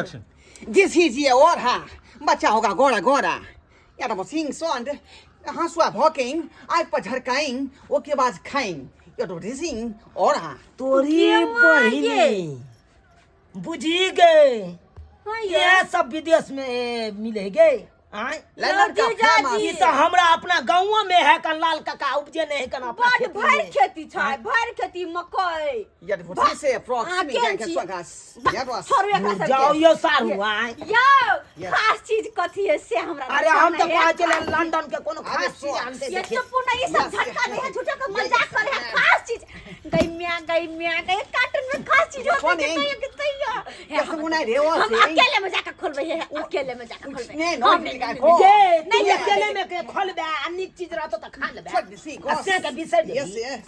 This is ये और हाँ बच्चा होगा गोरा गोरा यार वो सिंह सोंड हंसुआ भोकिंग आग पर झरकाइंग ओके बाद खाइंग ये तो सिंह और हाँ तोरी के माँ ये? बहिनी बुझी गए हाँ ये ये सब विदेश में मिलेगे आय लंदन का जीजा फेमस जी। ई तो हमरा अपना गाँव में है कन लाल काका उपजे नहीं कन अपना बड खेती भरि में। खेती छै भरि खेती मकई ये तो से फ्रॉक अहाँ में केहन के छी? स्वगास ये बस छोड़ू एकरा सबके। जाओ यो सारू आय यौ Yes. खास चीज कथी है से हमरा अरे हम तो नहीं कहे चले लंदन के कोनो अरे खास चीज सो- आनते ये देखे चुप ना ये सब Yes, झटका yes, दे है yes. झूठा का Yes, मजाक yes, करे है yes. खास चीज गई म्या गई म्या गई कार्टून में खास चीज होते कौन है है? कितैया कैसे मुना रे वो हम सिंह? अकेले में जाकर खोलबे है अकेले में जाकर खोलबे उसने हम नौ नहीं- निकाल नहीं- को। जे तू नहीं, अकेले में के खोलबे आ नीक चीज रहतो त खा लेबे What the sea आ से के बिसर Yes, जेबी yes,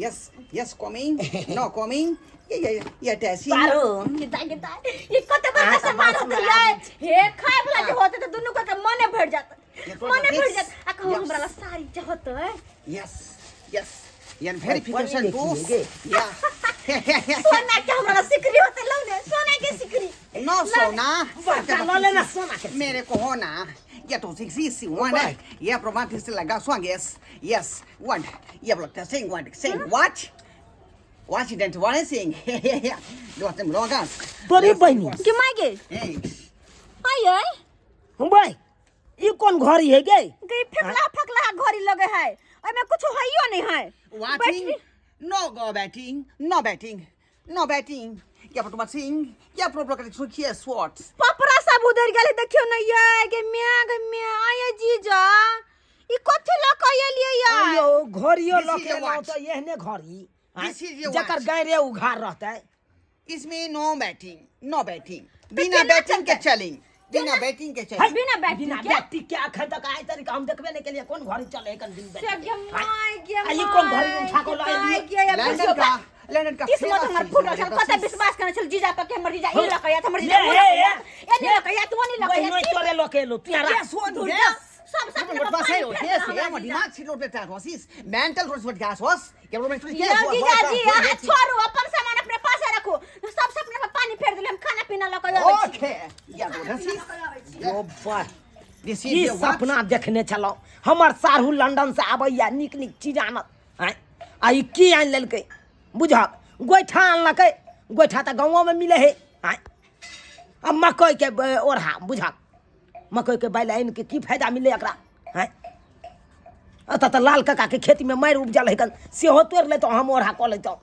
yes, yes, coming. No coming. Yeah, yeah, yeah, dancing. सारू किता किता ये कते बड़का अहाँ तऽ सामान बस होते में ये हे खाए वाला जे होते त दुनू के मने भर जात ये तो मने भर this. जात आ कहू Yes. हमरा ला साड़ी चाहत है Yes, yes. Yeah, verification पढ़ी proof. लिखी है Yeah. सोना के हमरा ला सिकरी होते लौ ने सोना के सिकरी No, सोना. बच्चा ल लेना सोना के मेरे को होना ये तो सिक्स सी वन है ये प्रमाण से लगा स्वांग यस यस वन ये block sing one sing what watch dent one sing दो तुम लोगास तोरी बहिनी के माय गे आय आय भाई ई कोन घड़ी है गे गई फेकला फकला घड़ी लगे है ओमे कुछ हइयो नहीं है watching no go batting no batting no batting या पर सिंह या प्रो कर सुखिए स्वॉट पपरा सब उधर गेले देखियो न ये गे म्या गे म्या आय जीजा ई कथि ल के एलियै ये अयो घड़ियो This ल is के a एलहुँ watch. तऽ एहने घड़ी आँय? This is a जकर watch. गैरे उघार रहतै इसमें नो बैटिंग नो बैटिंग बिना केना बैटिंग के चलतै? चलिंग बिना बैटिंग के चलिंग बिना बैटिंग बिना के? बैटिंग के अखन तक आइ तरीका हम देखबे नहीं केलिए कोन घड़ी चले कन बिन से बैटिंग गे my गे आ ई कोन घड़ी उठा के लऽ एलियै? गे लंदन का लंदन का किस्मत हमर फूटल छल कते विश्वास करने छल जीजा पर के हमर जीजा ई लऽ के आयत हमर जीजा ले, ओ लऽ के हे, आयत एने लऽ के आयत ओने लऽ के बहिनो आयत तोरे लऽ के एलौ तू यहाँ राख। Yes, one, Durga, yes. सब सब What was I? Yes, yeah, my दिमाग से लोट बेटा होसिस मेंटल रोज what gas होस ये रोज यौ जीजा जी अहाँ छोड़ू अपन सामान अपने पास रखू सब सब अपने पर पानी फेर देले हम खाना पीना लऽ के अबै छी ओके या रोज ओ बा this ई is सपना देखने छलहुँ हमर साढ़ू लंदन से आबैया नीक नीक चीज आनत आँय आ ई की आनि लेलकै बुझक गोइठा आनलकै गोइठा तऽ गाँवोमे मिलै है आँय आ मकइके ओढ़ा बुझक मकइके बालि आनि के की फायदा मिलै एकरा आँय एतऽ तऽ लाल काकाके खेतीमे मारि उपजल है कन सेहो तोड़ि लेतहुँ हम ओढ़ा कऽ लैतहुँ।